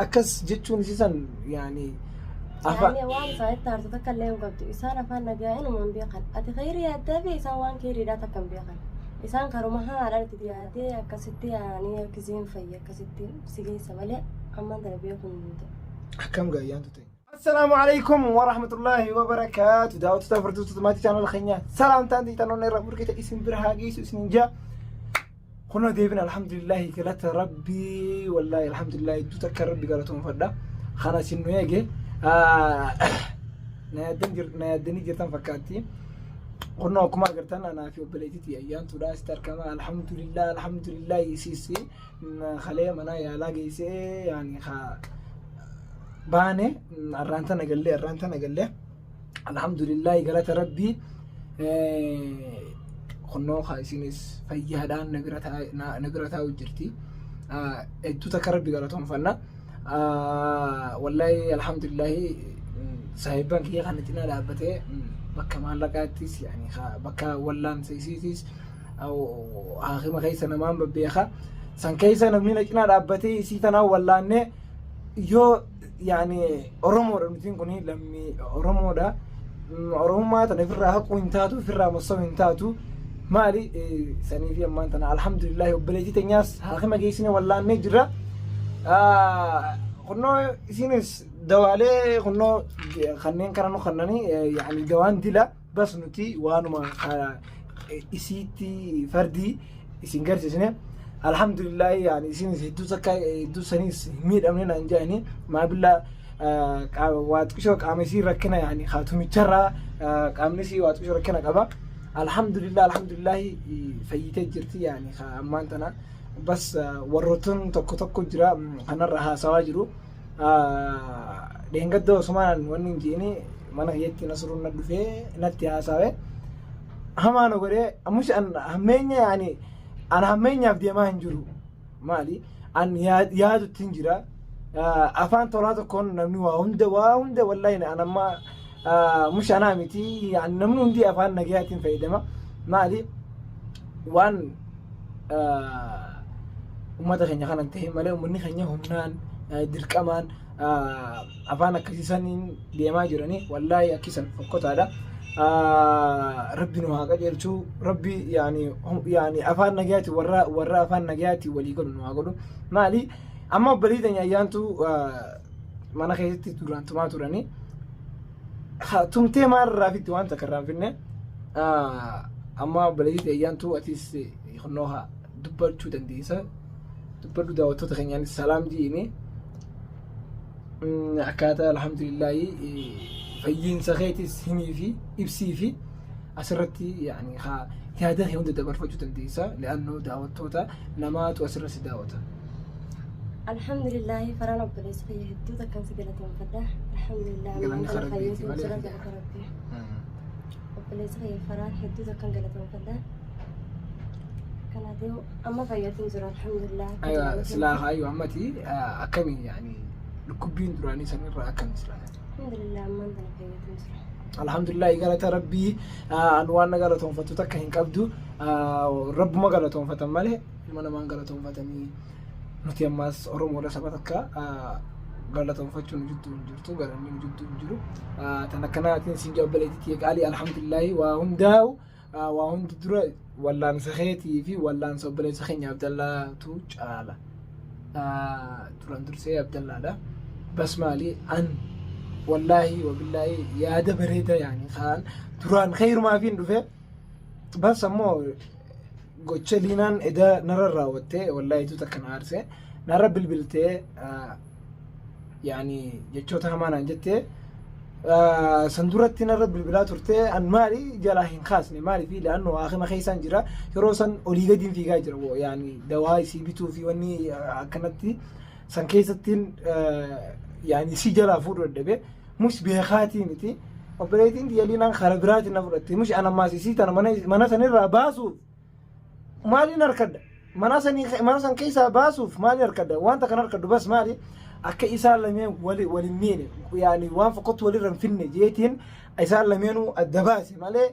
Akkas jechuun isiisan yaani afaan. Yaani waan isaanitti aartu takka illee hin qabdu. Isaan afaan nagaa inuma hin beekan. Ati khayrii yaaddaa fi isaan waan khayriidhaa takka hin beekan. Isaan karuma haadhaan itti dhiyaatee akkasitti yaanii akkasiin fayya akkasitti si geessa malee ammaan tana beekuun hin danda'u. Akkam gaayyaantu ta'e. Assalaamu alaikum wa rahmatullahi wa barakaatu. Daawwattoota hordoftoota maatii chaanala keenyaa salaamtaan xiixannoon irraa burqite isin bira haa geessu isin jaa. Kunoo deebina alhamdulillahi galata rabbii wallaahi alhamdulillahi hedduu takka rabbi galatoonfadha. Kana isin nu eege na yaaddanii jirtan fakkaatti. Kunoo akkuma agartan anaa fi obboleettiitii ayyaantuudha asitti argama alhamdulillah alhamdulillah isiis kalee mana yaalaa geessee yaani baane arraan tana gallee arraan tana gallee alhamdulillahi galata rabbii kunnoo kaa isinis fayyaadhaan na bira taa'u jirti hedduu takka rabbi galatoonfanna wallahi alhamdulillahi saahibban kiyya kana cinaa dhaabbatee bakka maallaqaattis yani bakka wallaansa isiitis haakima keessa namaan babbeeka san keessa namni na cinaa dhaabbatee isii tanaan wallaannee yoo yaani Oromoodha nutiin kun lammii Oromoodha. Oromummaa tana ofirraa haquu hin taatu ofirraa massa'uu hin taatu. Maali sanii fi ammaan tana alhamdulillahi obboleettii teenyaas haakima geessine wallaannee jirra. Kunnoo isinis dawaalee kunnoo kanneen kana nu kannanii yaani dawaan dila bas nuti waanuma isiitti fardii isin garsiisne alhamdulillahi yaani isinis hedduu takka hedduu saniis hin miidhamne naan jedhani maabillaa waa xiqishoo qaama isii rakkina yaani haatumicharraa qaamni isii waa xiqishoo rakkina qaba alhamdulillah alhamdulillahi fayyitee jirti yaani ammaan tana bas warroottan tokko tokko jira kanarra haasawaa jiru dheengadda osumaan wanni hin je'ini mana kiyyatti nasruun na dhufee natti haasawe hamaa na godhee ammus an hammeenya yaani an hammeenyaaf deemaa hin jiru maali an yaadutti hin jira afaan tolaa tokkoon namni waa hunda waa hunda wallaahi an amma mush anaa miti yaani namni hundi afaan nagayaatiin fayyadama maali waan ummata keenya kanan ta'e malee ummanni keenya humnaan dirqamaan afaan akkasii saniin deemaa jiranii wallaahi akkisan fokkotaadha. Rabbi nu haa qajeelchu rabbi yaani yaani afaan nagayaati warra warra afaan nagayaati walii godhu nu haa godhu maali amma obbolii teenya ayyaantu mana keessatti duraan tumaa turanii tumtee maal irraa fitti waan takka irraa hin finne amma obboleettii ayyaantu atis kunnoo haa dubbachuu dandeessa dubbadhu daawwattoota keenyaanis salaam ji'ini akkaataa alhamdulillaahi fayyiinsa keetis himii fi ibsii fi asirratti yaani haa yaada kee hunda dabarfachuu dandeessa li'annoo daawwattoota namaatu asirra si daawwata. Alhamdulillahi faraan obboleessa kiyya hedduu takkan si galatoomfadha. Alhamdulillah Galanni ammaan kana kan Rabbiiti fayyatu malee jira galata Rabbii. Obboleessa kiyya faraan hedduu takkan galatoomfadha. Kanaafuu amma fayyatu jira alhamdulillah. Akka Aywa duraanii silaa miti. aywa ammati akkami yaani dhukkubbiin duraanii sanirraa akkami silaa. Alhamdulillah ammaan kana fayyatu jira. Alhamdulillah galata rabbii an waan na galatoonfattu takka hin qabdu rabbuma galatoonfatan malee ilma namaan galatoonfatanii nuti ammaas Oromoodha saba takka galatoonfachuu nu jidduu hin jirtu galanni nu jidduu hin jiru tan akkanaatiin siin obboleettii qaalii alhamdulillah waa hundaa'u waa hundi dura wallaansa keetii fi wallaansa obboleessa keenya Abdallaatu caala. Duraan dursee Abdallaadha. Bas maali an wallaahi wabillaahi yaada bareeda yaani kaan duraan kheyrumaa fi hin dhufe bas ammoo gocha liinaan eda narra raawwattee wallaahi tu takka na aarse narra bilbiltee yaani jechoota hamaa naan jettee san duratti narra bilbilaa turte an maali jalaa hin kaasne maaliif laannoo haakima keessaan jira yeroo san olii gadiin fiigaa jira yaani dawaa isii bituu fi wanni akkanatti san keessattiin yaani isii jalaa fuudhu dadhabe mus beekaatii miti obboleettiin tiyya liinaan kara biraatiin na fudhatte mus an ammaas isii tana mana sanirraa baasuuf maaliin harkadha mana sanii mana san keessaa baasuuf maaliin harkadha wanta kan harkadhu bas maali akka isaan lameen wali wal hin miine yaani waan fokkottu walirra hin finne jeetiin isaan lameenuu adda baase malee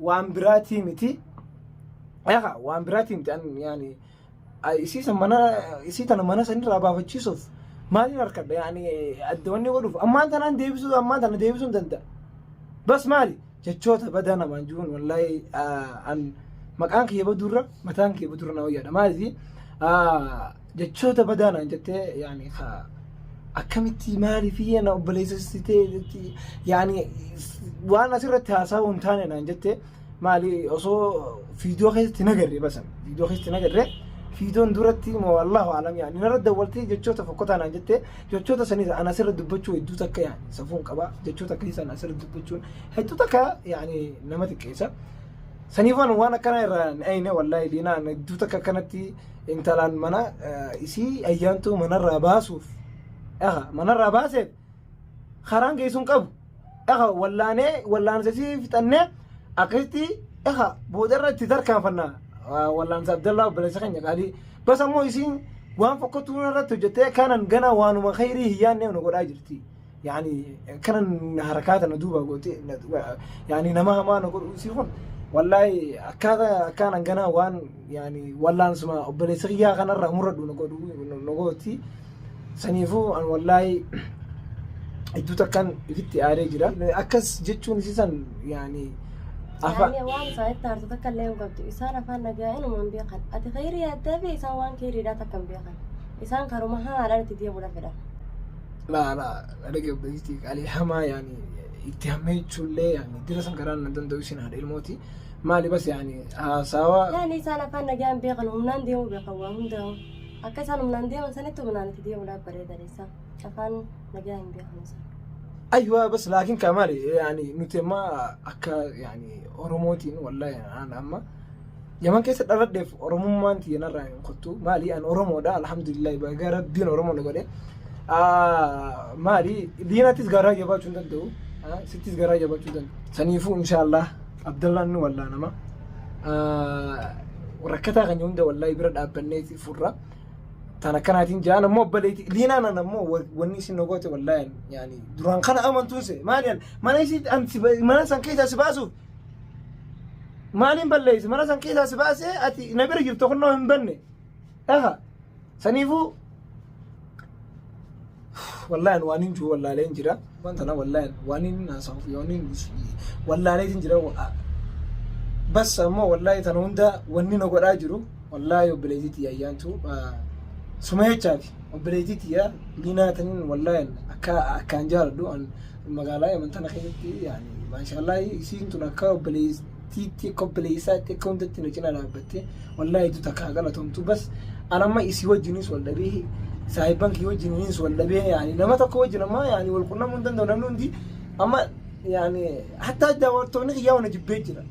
waan biraatii miti eegaa waan biraatii miti an yaani isii san mana isii tana mana sanirraa baafachiisuuf Maaliin harkadha yaani adda wanni godhuuf ammaan tanaan deebisuu ammaan tana deebisuu hin danda'a. Bas maali jechoota badaa namaan jiruun wallaahi an maqaan kiyya baduurra mataan kiyya baduurra na wayyaadha. Maaliif jechoota badaa naan jettee yaani akkamitti maaliif na obboleessa si ta'e yaani waan asirratti haasa'uu hin taane naan jettee. Maali osoo viidiyoo keessatti hin agarre basan viidiyoo keessatti hin agarre viidiyoon duratti moo allahu alam yaani narra dawwaltee jechoota fokkotaa naan jettee jechoota sanis ana asirra dubbachuu hedduu takka yaani safuun qaba jechoota akkasii sana asirra dubbachuun hedduu takka yaani nama xiqqeessa. Saniifan waan akkanaa irraa hin ayne wallaahi liinaan hedduu takka akkanatti intalaan mana isii ayyaantuu manarraa baasuuf manarraa baaseef karaan geessu hin qabu. Eha wallaanee wallaansa isii fixannee akkasitti eha boodarra itti tarkaanfanna wallaansa Abdallaa obboleessa keenya qaalii. Bas ammoo isiin waan fokkottuu irratti hojjettee kanan gana waanuma khayrii hin yaadne nu godhaa jirti. Yaani kanan harakaata na duuba goote yaani nama hamaa na godhu isii kun wallaahi akkaataa akkaanan gana waan yaani wallaansuma obboleessa kiyyaa kanarraa muradhu na godhu na gooti. Saniifuu an wallaahi hedduu takkan ifitti aaree jira. Akkas jechuun isiisan yaani afaan. Yaani waan isaanitti aartu takka illee hin qabdu. Isaan afaan nagaa inuma hin beekan. Ati khayrii yaaddaa fi isaan waan khayriidhaa takka hin beekan. Isaan karuma hamaadhaan itti deemuudha fedhan. Laa laa dhage obboleettii qaalii hamaa yaani itti hammeechuullee yaani dira san karaan nan danda'u isin haadha ilmooti. Maali bas yaani haasawa. Yaani isaan afaan nagaa hin beekan humnaan deemuu beekan waa hundaa'u. Akka isaan humnaan deeman sanitti humnaan itti deemuudhaaf bareedaadha isaan. Afaan nagaa hin beekan isaan. Aywa bas laakiin kaa maali yaani nuti amma akka yaani Oromootiin wallahi an amma Yaman keessa dhaladheef Oromummaan tiyya narraa hin kottu maali an Oromoodha alhamdulillah baga rabbiin Oromoo na godhe maali diinattis garaa jabaachuu hin danda'u sittis garaa jabaachuu hin danda'u saniifuu inshaallah Abdallaan ni wallaanama rakkataa keenya hunda wallaahi bira dhaabbannee furra. Tan akkanaatiin ja'an ammoo obboleetti liinaan an ammoo wanni isin na goote wallaahi yaani duraan kana amantuun se maali an mana isii an si mana san keessaa si baasuuf maaliin balleessi mana san keessaa si baasee ati na bira jirtu kunnoo hin banne dhaha saniifuu Wallaahi ani waan hin jiru wallaalee hin jira. Waan tana wallaahi waan hin haasa'uuf waan hin wallaaleetiin jira. Bas ammoo wallaahi tana hunda wanni na godhaa jiru wallaahi obboleettii tiyya ayyaantu suma jechaafi obboleettii tiyya liinaa taniin wallaahi akka akkaan jaaladhu an magaalaa yaman tana keessatti yaani maashaallah isiin tun akka obboleettiitti akka obboleessaatti akka hundatti na cina dhaabbatte Wallaahi hedduu takka haa galatoomtu bas an amma isii wajjinis wal dhabee saahibban kiyya wajjinis wal dhabee yaani nama tokko wajjin amma yaani wal qunnamuu hin danda'u namni hundi amma yaani hattaa daawwattoonni kiyyaa wana jibbee jira.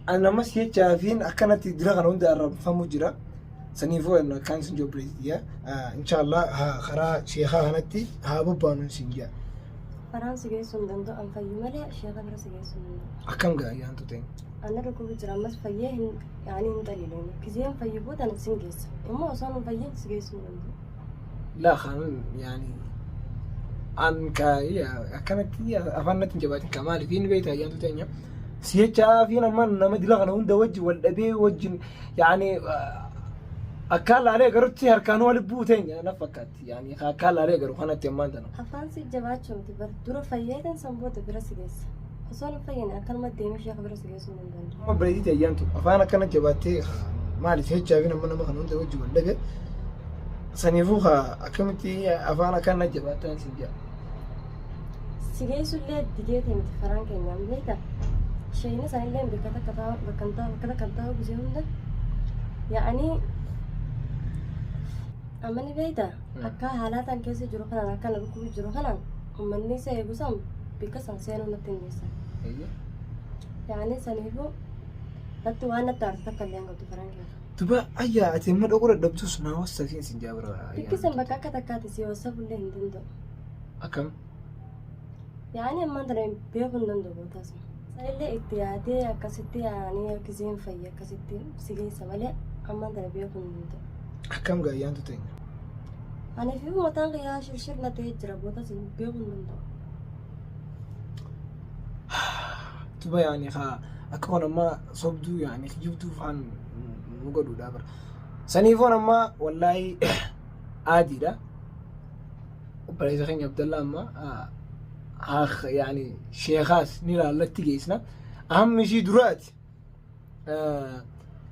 An amma si jechaafiin akkanatti dira kana hunda arrabfamu jira. Saniifuu akkaan isin jobbeessitiya. Inshaallah karaa sheekaa kanatti haa bobbaanu isin jaa. Karaan si geessuu hin danda'u an fayyu malee sheeka bira si geessuu hin danda'u. Akkam gaa ayyaantu ta'e. Anna dhukkubi jira ammas fayyee hin yaani hin xaliileeni. Gizeen fayyu booda ani sin geessa. Immoo osoo hin fayyin si geessuu hin danda'u. Laa kan yaani an ka akkanatti afaan natti hin jabaatin ka maaliif inni beekta ayyaantu teenya. Si jechaa fi nama nama dila kana hunda wajji wal dhabee wajjin yaani akkaan laalee garutti harkaan wal bu'u teenya na fakkaatti. Yaani akkaan laalee garu kanatti ammaan tana. Afaan si jabaachuu miti bar dura fayyeetan san booda bira si geessa. Osoo hin fayyine akkanuma deemee sheeka bira si geessuu hin danda'u. Amma bareediti ayyaantu afaan akkana jabaattee maali si jechaa fi nama nama kana hunda wajji wal dhabe. Saniifuu akkamitti afaan akkana jabaattaan si jaa. Si geessullee dideeti miti karaan keenyaan beekta. Sheeyni sanillee bakka takka taa'u bakka hin taa'u bakka takka hin taa'u gisee hunda. Yaa'anii Amma ni beekta akka haalaataan keessa jiru kanaan akka na dhukkubu jiru kanaan uummanni isa eegu san bikka san seenuu natti hin geessan. Yaani saniifuu natti waan natti aartu takka illee hin qabdu karaan keessa. Duba ayyaa ati amma dhaquu dadhabdus naa wassafiin sin jaabira. Bikki san bakka akka takkaati si wassafullee hin danda'u. Akkam? Yaani ammaan tana beekuu hin danda'u bootaa sun. Sanillee itti yaadee akkasitti yaanii akkasiin fayya akkasitti si geessa malee ammaan tana beekuu hin danda'u. Akkam gaayyaantu teenya? Ani fi mataan kiyyaa shirshir na ta'ee jira bootaa sun beekuu hin danda'u. Tuba yaani kaa akka kun amma sobduu yaani kijibduu faan nu godhuudha bara. Saniifoon amma wallaahi Aadiidha. Obboleessa keenya Abdallaa amma yaani sheekaas ni ilaallatti geessina. Ahammi ishii duraati.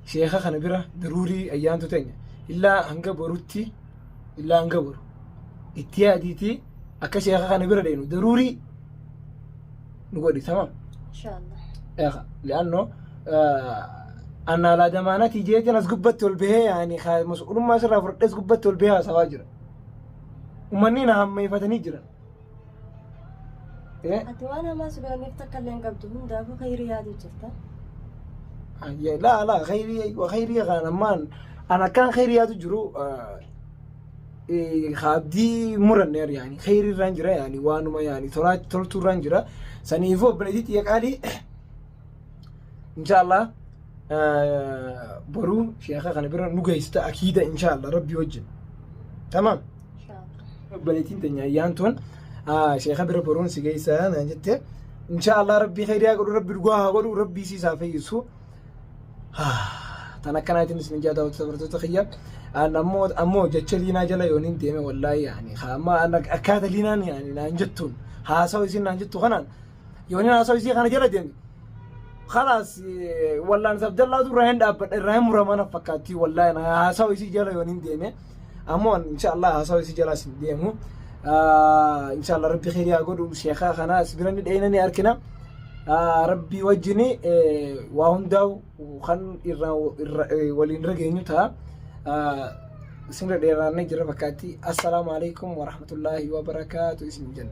Sheeka kana bira daruurii ayyaantu teenya. Illaa hanga borutti, illaa hanga boru itti yaadiitii akka sheeka kana bira deenu daruurii nu godhi, tamam. Inshaallah. Eega li'annoo anna alaa damaanatii jeetiin as gubbatti ol bahee yaani mas'uulummaa sirraa fudhadhee as gubbatti ol bahee haasawaa jira. Uummanni na hammeeffatanii jiran. Ati waan hamaa si godhaniif takka illee hin qabdu, hundaafuu khayrii yaadu jirta. Laa laa, khayrii khayrii kan ammaan an akkaan khayrii yaadu jiru abdii muranneer, yaani khayrii irraan jira, yaani waanuma yaani tolaa toltuu irraan jira. Saniifuu obboleettii xiyya qaalii, inshallah boruu sheeka kana bira nu geessita akiida, inshallah rabbi wajjin. Tamaam. Inshaallah. Obboleettiin teenya ayyaantuun sheeka bira boruun si geessa naan jette. Inshallah rabbi khayrii haa godhu, rabbi dhugaa haa godhu, rabbi isiisaa fayyisu. Tan akkanaatiin isin ijaa daawwattoota barattoota kiyya. Ammoo jecha liinaa jala yooniin deeme, wallaahi yaani amma akkaata liinaan yaani naan jettuun, haasawa isin naan jettu kanaan yooniin haasawa isii kana jala deeme, khalaas wallaan sabdallaatu irraa hin dhaabbadha, irraa hin muraman fakkaatti. Wallaahi haasawa isii jala yooniin deeme, ammoo inshallah haasawa isii jalaas hin deemu. Inshallah rabbi khayrii haa godhu, sheekaa kanaas bira ni dheeyna, ni arkina. Rabbii wajjini waa hundaa'u kan irraa waliin rageenyu ta'a. Isin dheeraannee jira fakkaatti. Assalaamu alaikum warahmatullaahi wabarakaatu isin jenna.